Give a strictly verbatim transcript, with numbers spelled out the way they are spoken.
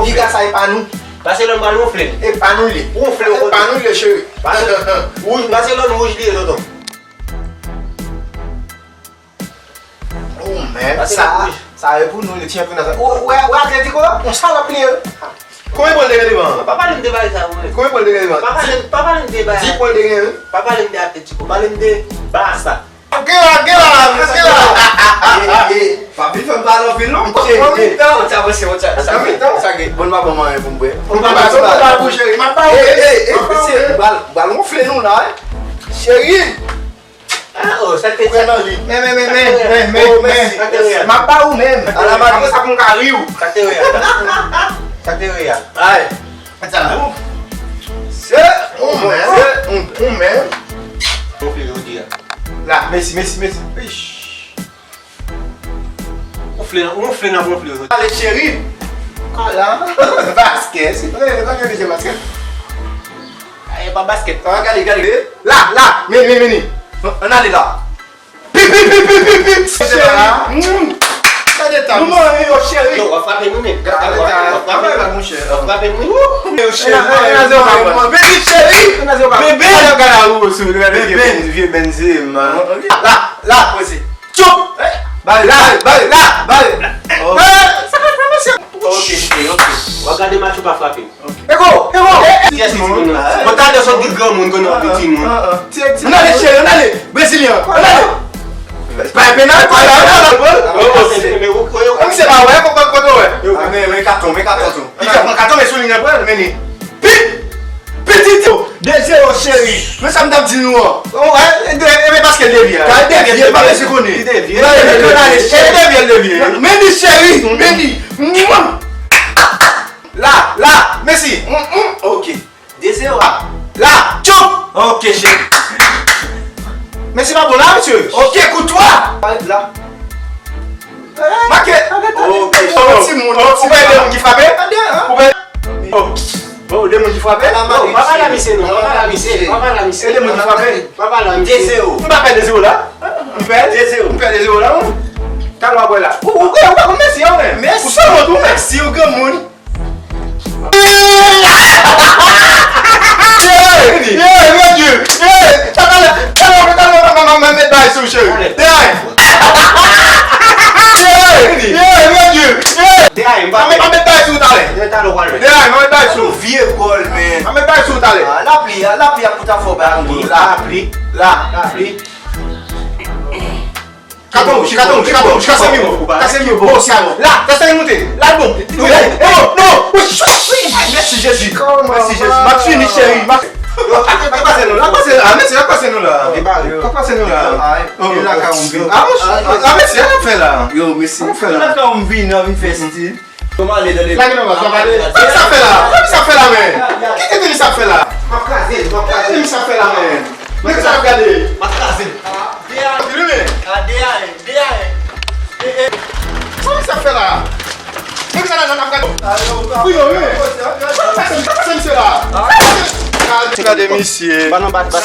Piga sa e pa nou. Barcelone pral wonfle. E pa nou li. Wonfle. E pa nou li, cheri. Barcelone wouj li ye, tonton. Oh, man. Sa, sa e pou nou, le chanpyona sa. Ou wè, ou wè Atletico a? Yon salòp li ye. Konbyen pwen l te gen devan? Pa pale m de bagay sa, mwen. Konbyen pwen l te gen devan? Pa pale m, pa pale m de bagay. Dis pwen l te gen, wi. Pa pale m de Atletico, pale m de Barça. Gen la, gen la, gen la. Eh, eh, pa vin fè m pale anpil non. Cheri, eh, on ti avanse, on ti avanse. Sa gen, sa gen. Bon, m pa ban manyen pou m bwè. Ou pa ba, ou pa ba pou cheri. M ap ba ou. Eh, eh, eh, mesye, bal, bal wonfle nou la, eh. Cheri. Ah, oh, sa te. Men, men, men, men, men, men, men. M ap ba ou menm. Ala madi. Apre sa pou m ka ri w. Sa te re a. Sa te re a. Ay. Sa la. Se ou menm. Se ou menm. Konfye jodi a. La, mèsi, mèsi, mèsi. Ish. Ou fle, ou fle nan konfye jodi. Ale, cheri. Ala. Baskèt. Se pa, pa, pa, pa, baskèt. Ay, pa baskèt. Ah, gade, gade. La, la. Meni, meni, meni. Ann ale la. Pi, pi, pi, pi, pi, pi. Cheri. Mm. Gade ta. Nou mwen yo, cheri. Yo, w ap frape mwen, men. Gade ta. W ap frape mwen, monchè. W ap frape mwen. Yo, cheri. Meni, cheri. Bebe. Gade, gade, gade, gade, vye Benzema. La, la, poze. Tchoup! Bay, bay, bay, la, bay. Oh. Eh, sa ka fè, mesye. Ok, cheri, ok. W ap gade match ou pa frape. Ego, ego. Yes, timoun. Bon, talè sot di granmoun konnen w ap di timoun. Ann ale, cheri, ann ale. Brezilyen, ann ale. Pa gen penal, pa gen penal. Misye pa wè, kote w wè? Men, men katon, men katon tou. Li fè pran katon, men sou liy nan pran, men li. Pi, pitit yo. De zewo, cheri. Men sa m t ap di nou an. Ou wè, e, e, e, paske l devye a. Kay devye, pa bezwen konnen. Li devye. Li devye, li devye. Men li, cheri, men li. Mwa. La, la, mèsi. Mm, mm, ok. De zewo. La, tchoup. Ok, cheri. Mèsi pa bon la, mesye. Ok, koutwa. La. Make. Ok. Yon ti moun, yon ti moun. Ou pa de moun ki frape? Ou pa. Oh, oh, de moun ki frape? Non, pa pale a misye non, pa pale a misye, pa pale a misye. E de moun ki frape? Pa pale a misye. De zewo. M pa pè de zewo la. M pè? De zewo. M pè de zewo la, non? Talè w ap wè la. Ou, ou, ou pa konn mèsi, an, men. Mèsi. Ou sòlman tou, mèsi, ou granmoun. Ye, ye, Bondye, ye. Talè, talè, talè, m met bay sou cheri. Dèyè. Ye, ye, Bondye, ye. Dèyè, m pa met bay sou talè. Dèyè, m met bay sou. Vye gòl, men. M met bay sou talè. Ah, lapli, ah, lapli ap kout afò ba nou. Lapli, la, lapli. Katon wouj, katon wouj, katon wouj, Casemiro, Casemiro, bon, sa bon. La, Casemiro moute. La, bon. Non, non, non. Mèsi Jezi. Mèsi Jezi. M ap fini, cheri. M ap... Yo, pa pase nou la, pase la. Mèsi, pa pase nou la. Pa pase nou la. Ay, e la ka yon bi. Ah, ah, mèsi, sa n ap fè la? Yo, mèsi. Sa n ap fè la? Sa n ap fè yon bi, nou vin fè stil. Kòman ale dan le... Lage nan bas, lage. Sa ki sa fè la? Sa ki sa fè la, men? Ki tete li sa fè la? M ap kraze l, m ap kraze l. Ki tete li sa fè la, men? Men sa ap gade. M ap kraze l. Filme. A, de a en, de a en. E, e. Sa ki sa fè la? Men sa la, n ap gade. Wi, wi. Sa ki sa fè misye la? Gade misye. Ba nan bat, bat.